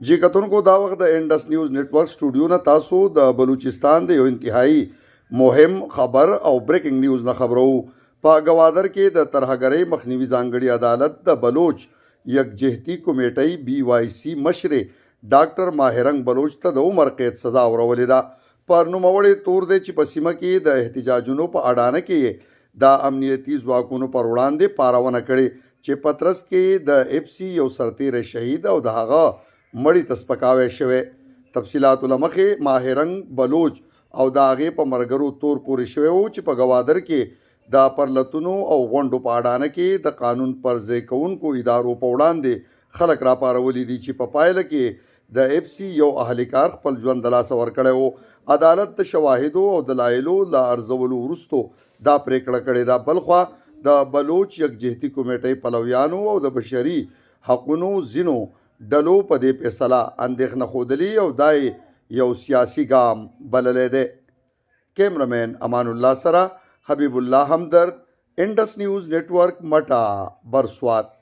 جی کتونکو، دا وخت د انډس نیوز نتورک سټوډیو نه تاسو د بلوچستان د یو انتهایی مهم خبر او بریکنګ نیوز نه خبرو. په ګوادر کې د ترهګرۍ مخنیوي ځانګړي عدالت د بلوچ یکجهتي کمیټۍ بي وای سي مشرې ډاکټر ماهرنګ بلوچ ته د عمر قید سزا اورولې ده. پر نوموړې تور دی چې په سیمه کې د احتجاجونو په اډانه کې یې د امنیتي ځواکونو پر وړاندې پارونه کړې، چې په ترڅ کې د اف سي یو سرتیری شهید او د هغه مړی ته سپکاوی شوی. تفصیلاتو له مخې، ماهرنګ بلوچ او د هغې په مرګرو تور پورې شوی و چې په ګوادر کې د پرلتونو او غونډو په اډانه کې د قانون پر ځای کوونکو ادارو په وړاندې خلک راپارولي دي، چې په پایله کې د اف سي یو اهلکار خپل ژوند د لاسه ورکړی و. عدالت د شواهدو او دلایلو له ارزولو وروسته دا پرېکړه کړې ده. بلخوا د بلوچ یکجهتي کمیټې پلویانو او د بشري حقونو ځینو ډلو په دې فیصله اندېښنه ښودلې او دا یې یو سیاسي ګام بللی دی. کیمرمین امان الله سره حبیب الله همدرد، انډس نیوز نتورک، مټا، برسوات.